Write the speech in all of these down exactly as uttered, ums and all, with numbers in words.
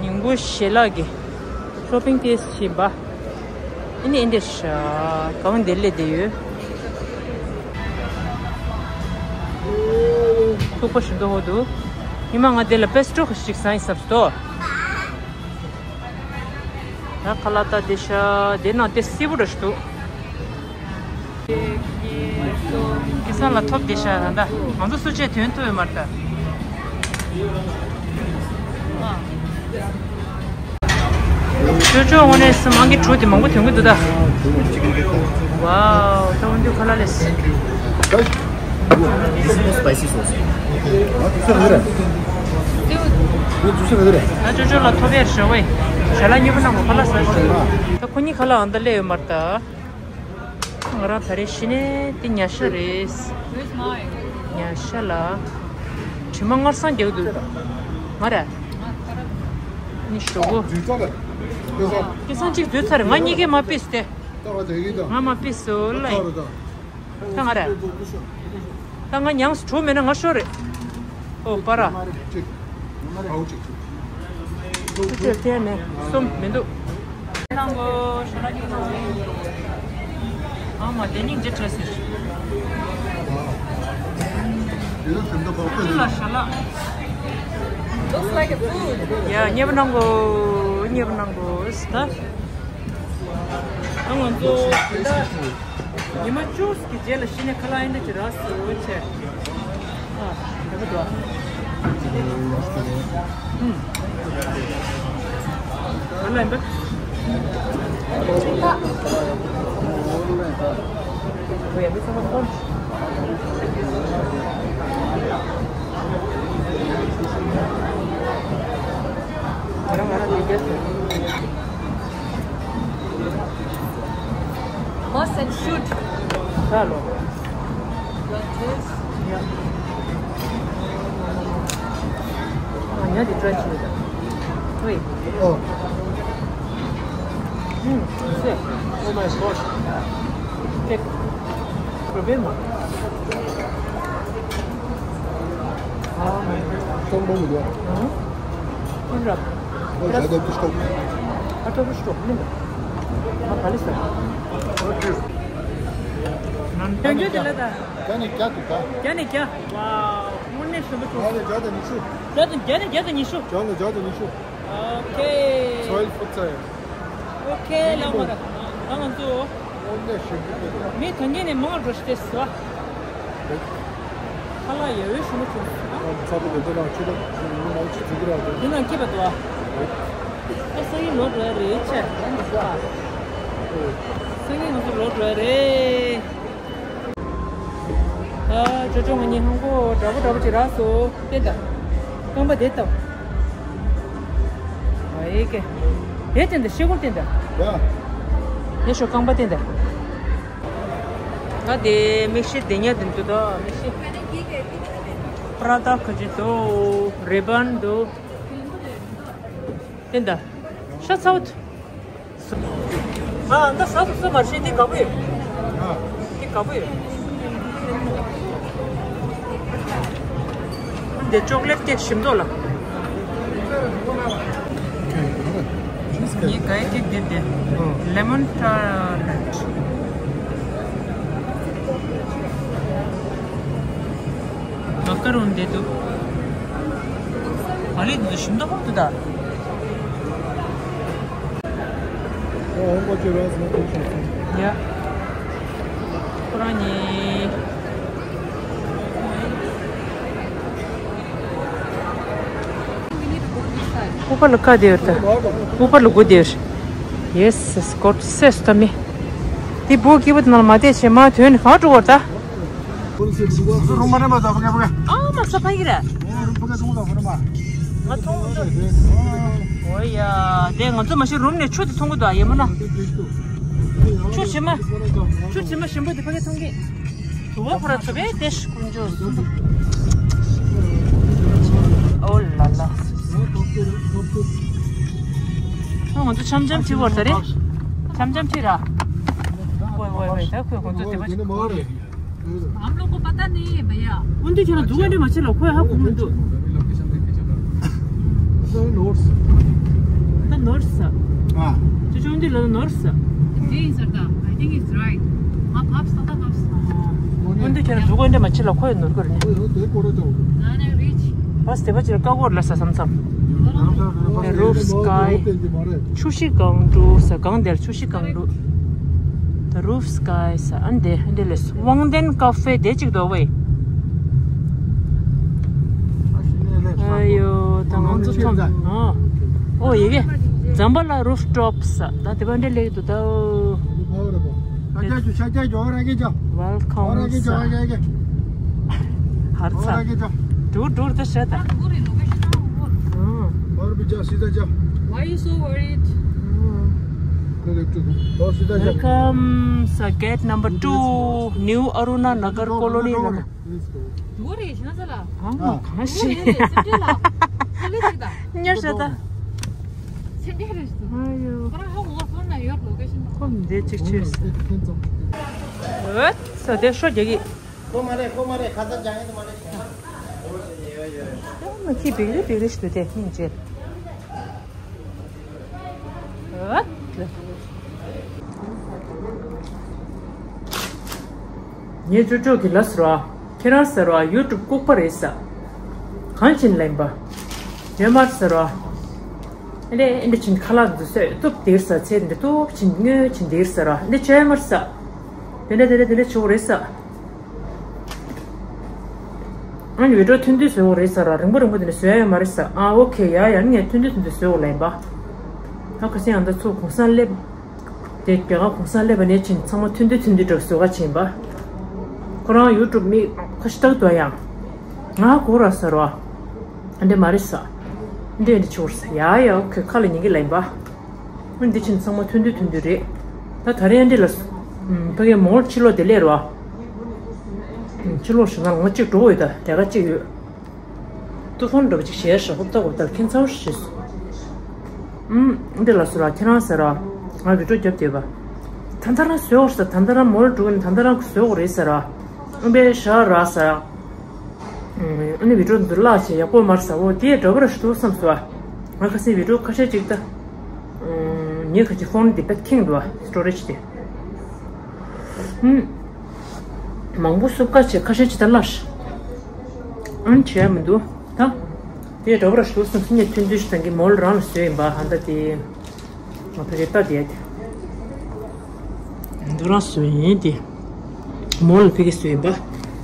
ཉིན་གུང་ཞལ་ལག་གི་ཤོ་པིང་ཏེས་བྱིན་པ། ཨ་ནི་ཨེ་འདྲ་ཤག་གང་དེ་ལས་དེ་ཡོད། ཐུག་པ་ཞིམ་པོ་ཧོ་འདུག་ཉི་མ་ང་དེ་ལ་པེ་སི་ཊོ་ཞིག་ཟ་ཡིན་བསམ་སྟོ། ད་ཁ་ལག་ད་དེ་ཤ་དེ་ནང་དེ་སིལ་བུ་ར་ཞིག་འདུག་སྐལ་བཟང་ལ་ཐོབ་བསྡད་ཤག་ད་ལྟ་ང་ཚོ་སུ་ཆེ་དོན་ཐུབ་ཡོད་མ་རེད་ད། ཅོ་ཅོ་དངོས་གནས་སུ་མང་གི་གྲུ་དེ་མང་པོ་ཐོན་གི་འདུག་ད། ཝའོ། ད་འོན་ཏེ་ཁ་ལག་ལས། This is no spicy sauce. ད་ཅོ་ཅོ་ལ་ཐོབ་ཡར་ཞོ་བས། ཞལ་ལག་མཉེས་པོ་གནང་གོ་ཁ་ལག་ཟ་ཞོ། ད་ཁོ་གཉིས་ཁ་ལག་ཨང་ད་སླེབས་ཡོད་མ་རེད་ད། ང་རང་ད་རེས་ཤི་ནས་དེ་ཉ་ཤ་རེད། ཉ་ཤ་ལ་དྲི་མ་སྔར་སང་རྒྱག་འདུག་ང་ར། ནི་ཞོག་གོ། སྐལ་བཟང་གཅིག་བསྡུས་ཚར། ང་གཉིས་ཀས་མ་ཕིས་ཏེ། ང་མ་ཕིས་སོ་ལ། ད་ང་ར། ད་ང་ཉངས་སུ་གྲོ་མེད་ན་ང་ཤོར་རེད། ཨོ་པ་ར། ཅིག་ཨའུ་ཅིག་ཅིག་ཅིག་ཅིག་ཅིག་མེད་སོམ་མི་འདུག་གནང་གོ་ཞོ་ལ་ཅིག་གནང་། ཨ་མ་དེ་སྙིང་རྗེ་བྲལ་ཟེར། ཅི་ལ་ཞོ་ལ། Looks like a food. ཡ་མཉེས་པོ་གནང་གོ། མཉེས་པོ་གནང་གོ་ད། ཨ་ང་ཚོ་ད། ཉི་མ་བཅུ་གི་རྗེས་ལ་ཤི་ནས་ཁ་ལག་ཨེ་འདྲ་ཅིག་རག་སོང་བྱས། ཨ། ཡག་པོ་འདུག་ཨ། ཨུམ། ཁ་ལག་ཨེ་འདྲ། ང་རང་ང་རང་ལས་རྒྱབ་ཟེར། Must and should. ཧ་ལོ། Got this? Yeah. ཨ་ཉ་དེ་ཊ་རའི་བྱེད་དང་། ཝེ། Oh. ཨུམ། སེ། Oh my God. ཅེག་ཁོ་བེ་མ། ཨ་མ། ཙམ་པོ་མི་འདུག་ཨང་། ཅི་འདྲ། ཨོ་ཇ་དེ་ཀུ་ཤ་ཏོག་ཨ་ཏོག་ཀུ་ཤ་ཏོག་མིན་འདུག་ཨ་ཕ་ལི་ས། ཡོང་རྒྱུ་དེ་ལ་ད། རྒྱ་ནས་རྒྱ་འདུག་ད། རྒྱ་ནས་རྒྱ། ཝའོ། དངོས་གནས་ཞིམ་པོ་བྱུང་། རྒྱ་ནས་རྒྱ་དང་ཉི་ཤུ། རྒྱ་དང་རྒྱ་ནས་རྒྱ་དང་ཉི་ཤུ། རྒྱ་ནས་རྒྱ་དང་ཉི་ཤུ། ཨོ་ཁེ། ཚོའི་ཕོ་ཚ་ཡ། ཨོ་ཁེ་ལགས་མ་ར། ད་ང་ཚོ། དངོས་གནས་ཞིམ་པོ་འདུག་མི་ཐོན་མཁན་ནས་མང་རུ་ཤི་སྟེ་སོ། ཁ་ལག་ཡ་ཡོད་ཞིམ་པོ་བྱུང་། ཚ་པོ་དེ་ཚོ་ལ་ཆུ་ལ་མི་མང་ཆེ་ཚུགས་ཀྱི་ར། དེ་ནང་སྐྱིད་པ་འདུག་ཨ། ཨ་སང་ཉིན་ལོག་འགྲོ་ཡ་རེད་ཆ། སང་ཉིན་ང་ཚོ་ལོག་འགྲོ་ཡ་རེད། ཨ་ཅོ་ཅོ་ང་གཉིས་ཧང་གོ་འདྲ་པོ་འདྲ་པོ་ཅིག་རག་སོང་། བསྟན་ད། རྐང་པ་དེ་ལྟ། ཨ་ཡེ་ཀེ། དེ་བསྟན་ད་ཤེལ་སྒོར་བསྟན་ད། ཡ། དེ་ཤོ་རྐང་པ་བསྟན་ད། ད་དེ་མིག་ཤེལ་དེ་ཉག་དེ་འདུག་ད་མིག་ཤེལ། པྲ་ད་ཁ་ཅིག་འདུག་རེ་བན་འདུག་བསྟན་ད། ཤ་ཚ་བོ། ཨ་ད་ཟ་ཐུབ་ས་མ་རེད། འདི་དགའ་པོ་ཡོད། འདི་དགའ་པོ་ཡོད། འདི་ཅོག་ལེཊ་ཀེག་ཞིམ་མདོག་ལ། ངའི་དགའ་ཡི་ཀེག་འདི་འདི་ལེ་མོན་ཊར་ལེཊ། མ་ཀ་རོན་འདི་འདུག་ཨ་ལེ་འདི་ཞིམ་མདོག་ཁོག་ཏུ་ད། ཡ། ཁོ་རང་གཉིས། ཨུ་པར་ལ་ཀ་དེར་ད། ཨུ་པར་ལ་གོ་དེར། Yes, it's got access to me. དེ་བོ་ཀི་བུད་ནང་མ་དེ་ཆེ་མ་ཐོན་གང་འགྲོ་བར་ད། རུང་མ་རེད་མ་ད་ཕ་གི་ཕ་གི། ཨ་མ་ས་ཕ་གི་ར། ང་ཐོང་། ཨོ་ཡ། དེ་ང་ཚོ་མ་ཤི་རུམ་ནས་ཆུ་དེ་འཐུང་གི་འདུག་ཡེ་མོ་ན། ཆུ་ཕྱི་མ། ཆུ་ཕྱི་མ་ཞིམ་པོ་དེ་ཕ་གི་འཐུང་གི། དུ་བ་ཕོ་ར་ཚོ་བས་དེ་ཤི་ཀུན་ཇོ། ཨོ་ལ་ལ། ང་ཚོ་འཆམ་འཆམ་ཁྲིད་བར་ད་རེད། འཆམ་འཆམ་ཁྲིད་ར། ཝེ་ཝེ་ཝེ། ད་ཁོས་ཁོ་ཚོ་དེ་པ་ཅིག་हम लोग को पता नहीं है भैया। འོན་ཏེ་ཁྱེད་རང་འཛུགས་པ་འདྲ་མ་བྱེད་ལ་ཁོས་ཧ་གོ་མི་འདུག་ད་ནོར་ས། ཨ། ཅོ་ཅོ་འདི་ལ་ནོར་ས། དེ་ཡིན་ཟེར་ད། I think it's right. ང་བབས་ས་ད་བབས་ས། འོན་ཏེ་ཁྱེད་རང་འདུག་གོ་འདྲ་མ་ཕྱི་ལ་ཁོ་ཡི་ནོར་གོ་རེད། ཨོ་ཡོ་དེ་ཀོ་རེ་ཅོ། ང་ནི་རིཆ། བས་དེ་བ་ཅིར་ཀ་གོར་ལ་ས་བསམ་བསམ། The roof sky. ཆུ་ཤིག་གང་འདུག་ས་གང་དེར་ཆུ་ཤིག་གང་འདུག The roof sky ས་ཨན་དེ་འདི་ལས་དབང་ལྡན་ཀ་ཧྥེ་དེ་གཅིག་འདུག་བས། ཨ་ཡོ་ད་ང་ཚོ་ཐོན་ཨ། ཨོ་ཡི་གེ་ཛམ་བྷ་ལ་rooftop ས་ད་དེ་བ་འདྲ་ལེགས་འདུག་ད། ཤ་རྒྱགས་རྒྱུ་ཤ་རྒྱགས་རྒྱུ་ཨོ་ར་གི་ཅོ། Welcome ས། ཧར་ཚ། འགྲུར་འགྲུར་ད་ཤ་ད། Why you so worried? Welcome ས་gate number two, New Aruna Nagar Colony ལ། འགྲོ་རེད་ཤི་ན་ས་ལ། ཨ་མ་གང་ཤི། སེམས་ཅན་ལ། ཁ་ལེ་ཅིག་ད། ཉར་ཤ་ད། སེམས་ཅན་རེད་ཤི། ཨ་ཡོ། ཁོ་རང་ཧ་གོ་གོ་སོང་ན་ཡོད་ལོ་གེ་ཤི་ན། ཁོ་མི་འདྲ་ཅིག་ཆོས་སི། ཨོ། ས་དེ་ཤོ་རྒྱག་གི། ཁོ་མ་རེད་ཁོ་མ་རེད་ཁ་ཚ་རྒྱག་ཡིན་དུ་མ་རེད། ཨ་མ་ཁྱི་བིག་རི་བིག་རི་ཞིག་འདུག་སྟེ་སྙིང་རྗེ། ངའི་ཅོ་ཅོ་གི་ལ་ཟེར་བ། ཁྱེད་རང་ཟེར་བ་ཡུ་ཊུབ་ལྐུགས་པ་རེད་ས། གང་ཕྱིན་ལེན་པ། ཡོད་མར་ཟེར་བ། ཨེ་འདྲ་ཨེ་འདྲ་ཕྱིན་ཁ་ལག་འདི་ཚོས་གཏུབ་དེར་ས་ཚེ་འདི་གཏུབ་ཕྱིན་དངོས་ཕྱིན་དེར་ཟེར་བ་འདི་བྱས་མར་ས། དེ་འདྲ་དེ་འདྲ་དེ་འདྲ་ཆུ་བོ་རེད་ས། ཨ་ནི་བི་ཌིའོ་ཐུང་ཐུང་བཟོ་དགོས་རེད་ཟེར་ར། རིང་པོ་རིང་པོ་དེ་འདྲ་བཟོ་ཡ་ཡོད་མ་རེད་ས། ཨ་ཨོ་ཁེ་ཡ་ཡ་ངས་ཐུང་ཐུང་ཐུང་ཐུང་བཟོ་དགོས་ལབ་ཡིན་པ། ད་ཁ་སང་ཡང་ད་ཚུར་གུང་སེང་སླེབས། དེ་རྒྱ་གར་གུང་སེང་སླེབས་པ་ནས་ཕྱིན་ཚང་མ་ཐུང་ཐུང་ཐུང་ཐུང་འདྲ་བཟོ་ག་ཕྱིན་པ། ཁོ་རང་ཡུ་ཊུབ་མི་ཁ་ཤས་ལྟ་གི་འདུག་ཡང་། ང་གོ་ར་ཟེར་ར། ཨ་འདྲ་མ་རེད་ས། ཨ་འདྲ་ཨ་འདྲ་ཆོར་ས་ཡ་ཡ་ཨོ་ཁེ་ཁ་ལ་ཉན་གི་ལབ་ཡིན་པ། འདི་ཕྱིན་ཚང་མ་ཐུང་ཐུང་ཐུང་ཐུང་རེད། ད་ད་རེས་འདི་ལ་ཕ་གི་མོལ་ཕྱི་ལོགས་དེ་ལས་རོ། ཕྱི་ལོགས་ཞེ་ན་ལོང་གཅིག་འགྲོ་འོས་ད་དེ་ག་གཅིག་ཡོད། ཏུ་ཕོན་འགྲོ་བ་ཅིག་ཞེས་ཧོབ་ཏ་ཧོབ་ཏ་ཁྱེད་ཚོར་ཞེས་སོ། ཨུམ། འདི་ལ་སུ་ལ་ཁྱེད་རང་ཟེར་ར། ང་བི་ཌིའོ་རྒྱབ་བསྡད་པ། ད་ལྟ་རང་བཟོས་འོར་ས་ད་ལྟ་རང་མོལ་འགྲོ་ནི་ད་ལྟ་རང་བཟོས་འོ་རེད་ཟེར་ར། ཨུམ་པའི་ཞག་ར་ཟེར། ཨ་ནི་བི་ཌིའོ་འདི་བརླག་བྱས་ཡག་པོ་མ་རེད་ཟེར། འོ་དེ་འདྲ་པོ་ར་ཞུ་འདུག་བསམ་སོང་ཨ། ང་ཁ་སང་བི་ཌིའོ་ཁ་ཤས་ཅིག་ལྟ། ངའི་ཁ་ཅིག་ཕོན་འདི་དཔེ་ཁེངས་འདུག་ཨ་སི་ཊོ་རེཇ་དེ། ཨུམ། མང་པོ་སུབ་ཀ་བྱས་ཁ་ཤས་ཅིག་ལྟ་བརླག་ཤག་ཨ་ནི་བྱས་མི་འདུག་ད། དེ་འདྲ་པོ་ར་ཞུ་འདུག་བསམ་སོང་ངས་ཐུང་ཐུང་ཞིག་དང་གི་མོལ་རང་ལ་བཟོས་ཡིན་པ་ཧ་ད་དེ། ང་ཕ་གི་ལྟ་བསྡད་དེ། འདི་རང་བཟོས་ཡིན་དེ། མོ་ལ་ཕ་གི་བཟོས་ཡིན་པ།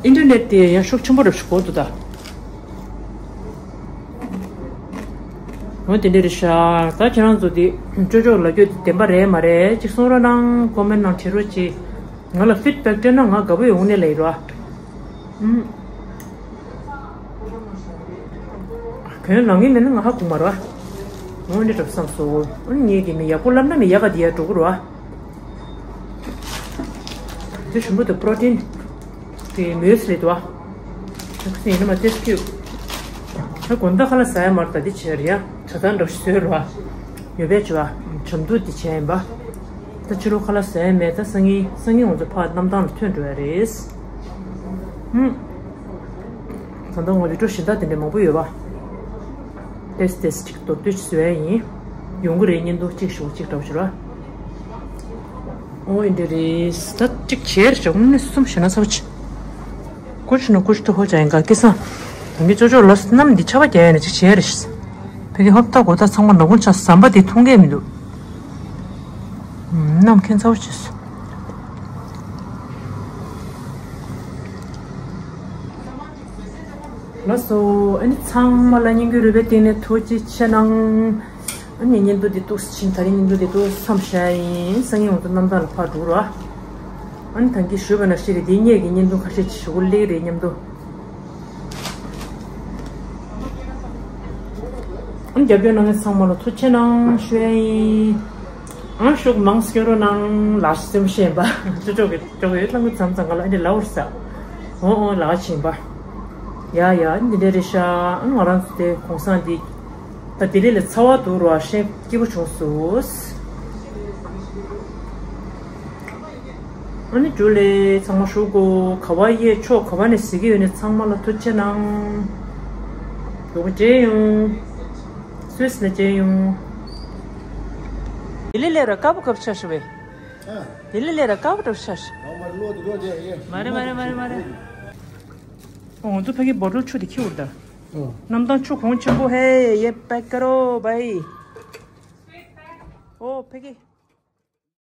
ཨིན་ཊར་ནེཊ་དེ་ཡང་ཤུགས་ཆེན་པོ་རབ་ཞིག་གོ་འདུག་ད། འོ་དེ་འདྲ་རེད་ཤག་ད་ཁྱེད་རང་ཚོ་དེ་ཅོ་ཅོ་ལབ་རྒྱུ་དེ་བདེན་པ་རེད་མ་རེད་ཅིག་གསུང་རོགས་གནང་། ཀོ་མེན་ནང་བྲིས་རོགས་གྱིས། ང་ལ་ཕིཌ་བེག་སྤྲད་ན་ང་དགའ་པོ་ཡོང་ནས་ལབ་ཡིན་རོགས། ཨུམ། གོན་ལང་གི་མེད་ན་ང་ཧ་གོ་མ་རེད་བ། འོ་འདི་འདྲ་བསམ་སོང་། ཨ་ནི་ངས་དེ་མི་ཡག་པོ་ལབ་ན་མི་ཡག་ག་དེ་ཡར་འགྲོ་གི་རེད་བ། དེ་ཞུམ་པོ་དེ་པྲོ་ཊིན་གི་མུས་ལི་དུ་བ། ཁ་སང་ཡིན་ན་མ་ཏེས་ཀྱུ། ད་དགོང་དག་ཁ་ལག་ཟ་ཡ་མ་རེད་ད་འདི་བྱས་རེད་ཡ། ཇ་དང་འདྲ་བོ་ཞིག་བཟོས་རེད་བ། ཡོད་པས་བྱས་བ། ཇ་མདོག་འདི་བྱས་ཡིན་པ། ད་ཕྱི་ལོགས་ཁ་ལག་ཟ་ཡ་མེད་ད་སང་ཉིན་སང་ཉིན་ང་ཚོ་ཕར་གནམ་ཐང་ལ་ཐོན་འགྲོ་ཡ་རེད། ཧུམ། ད་ལྟ་ང་ལུས་སྒྲོ་གཞན་དག་དེ་འདྲ་མང་པོ་ཡོད་པ། ཏེས་ཏེས་ཅིག་མདོར་བསྡུས་ཅིག་བཟོ་ཡ་ཡིན། ཡོང་གི་རེད་བརྙན་ཐུང་གཅིག་ཞུ་གཅིག་འདྲ་བོ་ཞུ་ར། ཨོ་ཨེ་འདྲ་རེད་ད་གཅིག་བྱས་རེད་ཞོག་ནི་གསུམ་ཞུ་ན་ཚ་བ་ཆེ། ཀུ་ཤུ་ནུ་ཀུ་ཤུ་ཏུ་ཧོ་ཅ་ཡིན་ག་ཀི་སང་། ད་གི་ཅོ་ཅོ་ལ་གནམ་འདི་ཆ་བ་རྒྱག་ཡ་ནི་གཅིག་བྱས་རེད། ཕ་གི་ཧོབ་ཏ་གོ་ཏ་ཚང་མ་ནོར་ཀུན་ཆ་ཟམ་པ་དེ་མཐོང་གི་མི་འདུག་གནམ་ཁེངས་ཚ་བོ་བྱས་སོང་། ལགས་སོ། ཨ་ནི་ཚང་མ་ལ་སྙན་གྱི་རུས་པའི་གཏིང་ནས་ཐུགས་རྗེ་ཆེ་གནང་། ཨ་ནི་བརྙན་ཐུང་འདི་ཏོག་ཙམ་ད་རིང་བརྙན་ཐུང་འདི་ཏོག་ཙམ་བཤད་ཡིན། སང་ཉིན་ང་ཚོ་གནམ་ཐང་ལ་ཕར་འགྲོ་ར། ཨ་ནི་ད་གིན་ཞུས་པ་ནང་བཞིན་རེད་འདི་སྔོན་གྱི་བརྙན་ཐུང་ཁ་ཤས་ཅིག་ཞུ་གི་ལེགས་རེད་སྙམ་དུ། ཨང་རྒྱབ་སྐྱོར་གནང་མཁན་ཚང་མ་ལ་ཐུགས་རྗེ་གནང་ཞུ་ཡ་ཡིན། ཨང་ཤུགས་མང་སྐྱོར་རོགས་གནང་ལགས་སེམས་ཤེས་པ་ཅོ་ཅོ་གི་ཅོ་གི་ལྷང་གི་མཚམས་མཚམས་ང་ལ་ཨ་འདྲ་ལབ་འོར་ས། འོ་འོ་ལགས་ཕྱིན་པ། ཡ་ཡ་འདི་འདྲ་རེད་ཤག་ཨང་ང་རང་ཚོ་དེ་གུང་སེང་འདི་ད་ལྡི་ལི་ལ་ཚ་བ་འདུག་རོ་ཨ་ཤེས་སྐྱིད་པོ་བྱུང་སོང་། ཨ་ནི་འགྲུལ་ལས་ཚང་མ་ཞུགས་གོ་ག་བ་ཡེ་ཕྱོགས་ག་བ་ནས་གཟིགས་ཀྱི་ཡོད་ནས་ཚང་མ་ལ་ཐུགས་རྗེ་གནང་། ཡོང་བ་བྱས་ཡོང་། ཁྲིས་ལ་སྐྱེལ་ཡོང་། དེ་ལས་ལས་ར་དཀར་པོ་སྐབས་ཆ་ཤི་བས། དེ་ལས་ལས་ར་དཀར་པོ་སྐབས་ཆ་ཤི། མ་རེད་མ་རེད་མ་རེད་མ་རེད། ཨོ་ང་ཚོ་ཕ་གི་བོ་ཊལ་ཆུ་དེ་ཁྱེར་འོར་ད། གནམ་ཐང་ཆུ་གོང་ཆེན་པོ་ཧེ་ཡེ་པེག་ཀ་རོ་བའི། ཨོ་ཕ་གི།